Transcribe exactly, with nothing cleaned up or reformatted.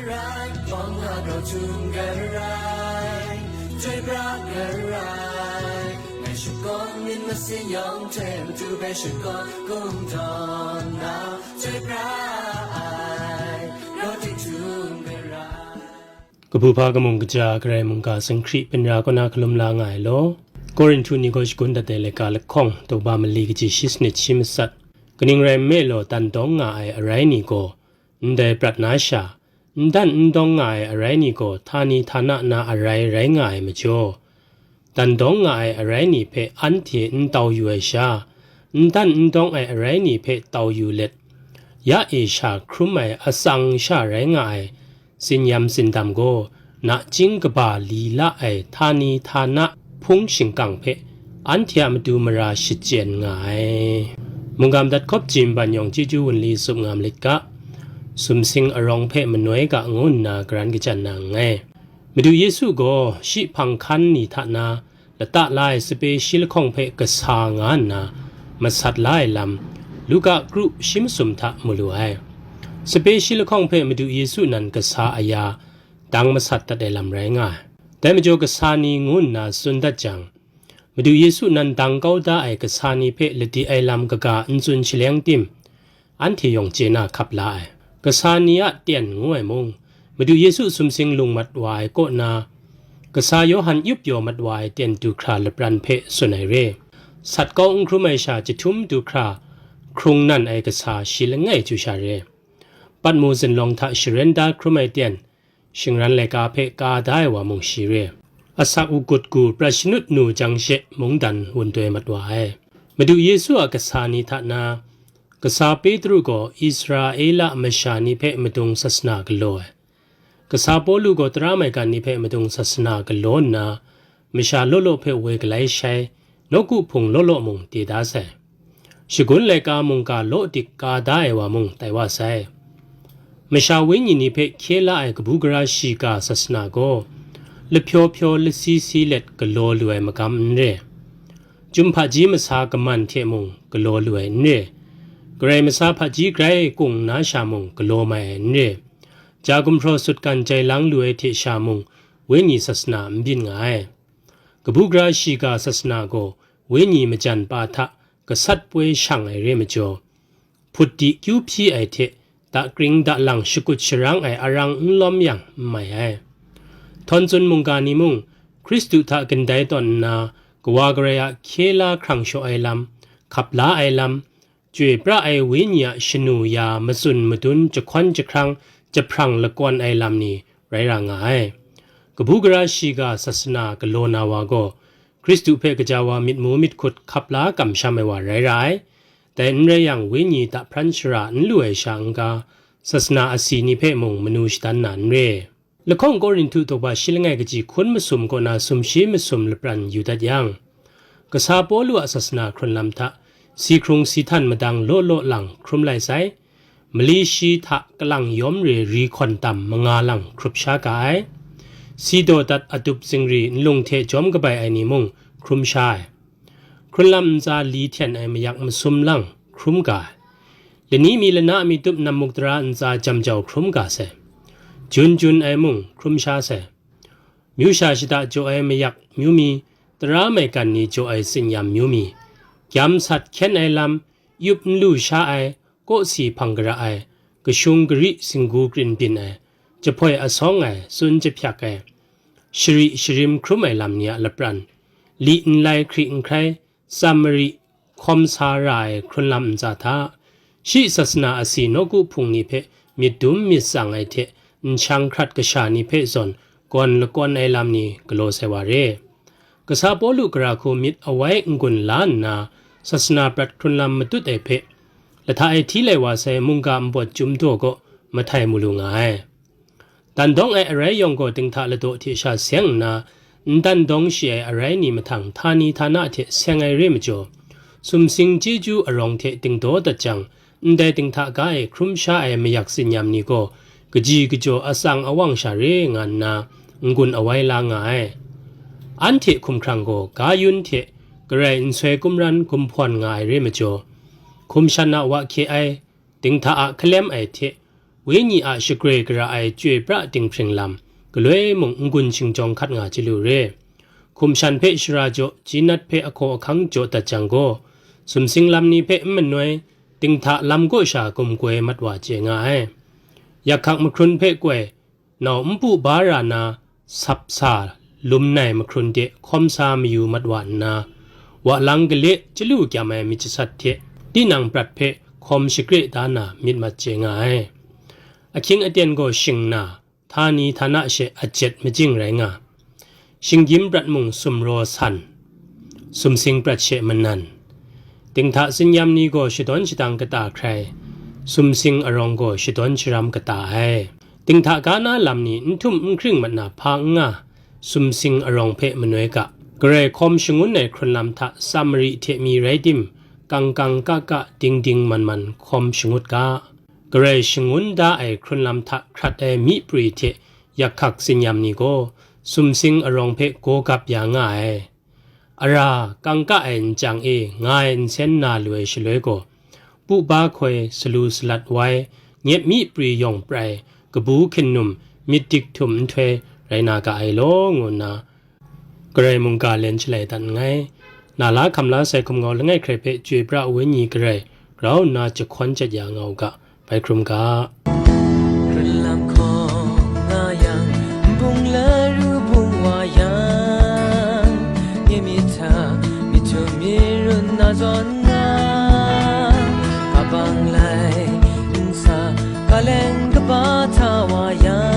Rai, bawng na grau htum garai, joi bra garai, ngai shakawn myit masin yawng hte matu bai shakawn kungdawn na, joi bra ai, grau htum garai. Kabu hpa kamung kaja, Karai mungga sanghkri pinra kaw na hkalum la nga ai law, Korinhtu ni gaw shagun dat ai laika lahkawng, daw ba mali kaji shi sanit shi matsat, kaning rai nme law, dan dawng nga ai arai ni gaw, ndai prat na sha, n dan n dawng nga ai arai ni gaw htani htana na arai rai nga ai majaw, dan dawng nga ai arai ni hpe anhte n tau yu ai sha, n dan n dawng ai arai ni hpe tau yu let, ya e sha hkrum ai atsang sha rai nga ai tsinyam tsindam gaw, nachying kaba li la ai htani htana hpung shingkang hpe anhte a matu mara shachyen nga ai. Mungga madat hkawp ji mban yawng chyeju wunli tsup nga malit ga, sumsing arawng hpe manoi ga ngu nna karan kachyan na nngai. Madu Yesu gaw shi hpang hkan ni hta na lata la ai sape shi lahkawng hpe kasa nga nna masat la ai lam, Luka kru shi masum hta mu lu ai. Sape shi lahkawng hpe Madu Yesu nan kasa aya, dang masat dat ai lam rai nga ai. Dai majaw kasa ni ngu nna tsun dat jang, Madu Yesu nan dang kau da ai kasa ni hpe ladi ai lam kaga n tsun shaleng tim, anhte yawng chye na hkap la ai. Kasa ni a ten ngu ai mung, Madu Yesu sumsing lung mat wa ai kaw na, kasa Yawhan yup yaw mat wa ai ten du hkra lapran hpe tsun ai re. Sat kau n hkrum ai sha jahtum du hkra hkrung nan ai kasa shi langai chyu sha re. Patmu zinlawng hta sharen da hkrum ai ten, shingran laika hpe ka da ai wa mung shi re. Asak u gut gu prat shanut nu jang she mungdan wun doi mat wa ai. Madu Yesu a kasa ni hta na, kasa Petru gaw Israela masha ni hpe madung sasana galaw ai. Kasa Pawlu gaw tara maigan ni hpe madung sasana galaw nna, masha law law hpe woi galai shai, nawku hpung law law mung de da sai. Shagun laika mungga law dik ka da ai wa mung tai wa sai. Masha wenyi ni hpe hkye la ai kabu gara shiga sasana gaw, lahpyaw pyaw lasi si let galaw lu ai magam n re. Chyum hpaji masa kaman hte mung galaw lu ai n re. Karai masa hpaji grai kung nna sha mung galaw mai ai n re. Ja gumhpraw sutgan jai lang lu ai hte sha mung, wenyi sasana n byin nga ai. Kabu gara shiga sasana gaw wenyi majan pa hta gasat poi shang ai re majaw, hput di kyu hpyi ai hte dakring dalang shakut sharang ai arang n lawm yang n mai ai. Htawn tsun mungga ni mung, Hkristu hta gandai tawn nna, Kawa Karai a hkye la hkrang shaw ai lam, hkap la ai lam, Chyoi pra ai wenyi a shanu ya matsun madun jahkawn jahkrang jahprang lakawn ai lam ni rai ra nga ai. Kabu gara shiga sasana galaw na wa gaw, Hkristu hpe gaja wa myit mu myit hkut hkap la kamsham ai wa rai ra ai. Dai n rai yang, wenyi dahpran shara n lu ai sha n-ga, sasana asi ni hpe mung manu shadan na n re. Lahkawng Korinhtu daw ba shi langai kaji hkun masum kaw na sumshi masum lapran yu dat yang, kasa Pawlu a sasana hkrun lam hta, si hkrung si htan madang law law lang hkrum lai sai, mali shi hta kalang yawm re ri hkawn tam manga lang hkrup sha ga ai, si daw dat adup zingri nlung hte jawm kabai ai ni mung hkrum sha ai. Hkrunlam ntsa li hten ai mayak masum lang hkrum ga ai. Lani mi lana mi tup nammuk tara ntsa jam jau hkrum ga sai. Jun jun ai mung hkrum sha sai. Myu sha shada jaw ai mayak myu mi, tara maigan ni jaw ai tsinyam myu mi, gyam sat hkyen ai lam, yup n lu sha ai, kawsi hpang gara ai, kashung gari singgu krin byin ai, jahpoi asawng ai, tsun jahpyak ai, shari sharim hkrum ai lam ni a lapran, li nlai hkri nhkrai, tsam mari, hkawm sa ra ai hkrunlam ntsa hta, shi sasana asi nawku hpung ni hpe myit dum myit tsang ai hte nshang hkrat kasha ni hpe zawn gawn lakawn ai lam ni galaw sai wa re. Kasa Pawlu gara hku myit awai n-gun la nna, sasana prat hkrunlam matut ai hpe, lahta e hti lai wa sai mungga npawt chyum daw kaw mahtai mu lu nga ai. Dan dawng ai arai yawng gaw dinghta ladaw hte sha seng nna, n dan dawng shi ai arai ni mahtang htani htana hte seng ai re majaw, sumsing chyeju arawng hte dingdaw dat jang, ndai dinghta ga e hkrum sha ai mayak tsinyam ni gaw kaji kajaw atsang awang sha re nga nna, n-gun awai la nga ai. Anhte hkumhkrang gaw ga yun hte garai nsoi kumran gumhpawn nga ai re majaw, hkum shan a wa hkye ai, dinghta a hkalem ai hte Wenyi a shagre gara ai chyoi pra dinghpring lam, galoi mung n-gun shingjawng hkat nga chyalu re. Hkum shan hpe shara jaw, jinat hpe ahkaw ahkang jaw dat jang gaw, sumsing lam ni hpe n manoi, dinghta lam kaw sha gumgoi mat wa chye nga ai. Yakhak mahkrun hpe koi, nau npu ba ra na, sap sa lum nai mahkrun de hkawm sa mayu mat wa nna, wa lang gale chyalu kyam ai myit jasat hte tinang prat hpe hkawm shagre da na myit mat chye nga ai. Ahkying aten gaw shing na, htani htana she ajet majing rai nga. Shinggyim prat mung sumraw san, sumsing prat she manan. Dinghta tsinyam ni gaw shadawn shadang kata hkrai, sumsing arawng gaw shadawn sharam kata ai. Dinghta ga na lam ni n htum n hkring mat na hpa n nga, sumsing arawng hpe manoi ga. Garai hkawm shangun ai hkrunlam hta Samari hte mi rai tim, kangkang kaka dingding man man hkawm shangut ga. Garai shangun da ai hkrunlam hta hkrat ai myi pri hte yakhak tsinyam ni gaw, sumsing arawng hpe gaw gap ya nga ai. Ara, kangka ai nchyang e nga ai nsen na lu ai shaloi gaw, pu ba hkoi, salu salat wai, nyep myi pri yawng prai, kabu hkingnum, myit dik htum nhtoi rai na ga ai law, ngu nna, Karai mungga len shalai dat nngai. Na la hkam la sai hkum ngau langai hkrai hpe chyoi pra ai wenyi Karai grau nna jahkawn chyet ya nga u ga, bai hkrum ga. Hkrun lam hkawng nga yang, nbung laru bung wa yang, nye myit hta myit htum myit run na zawn nga, kabang lai nsa kaleng kaba hta wa yang,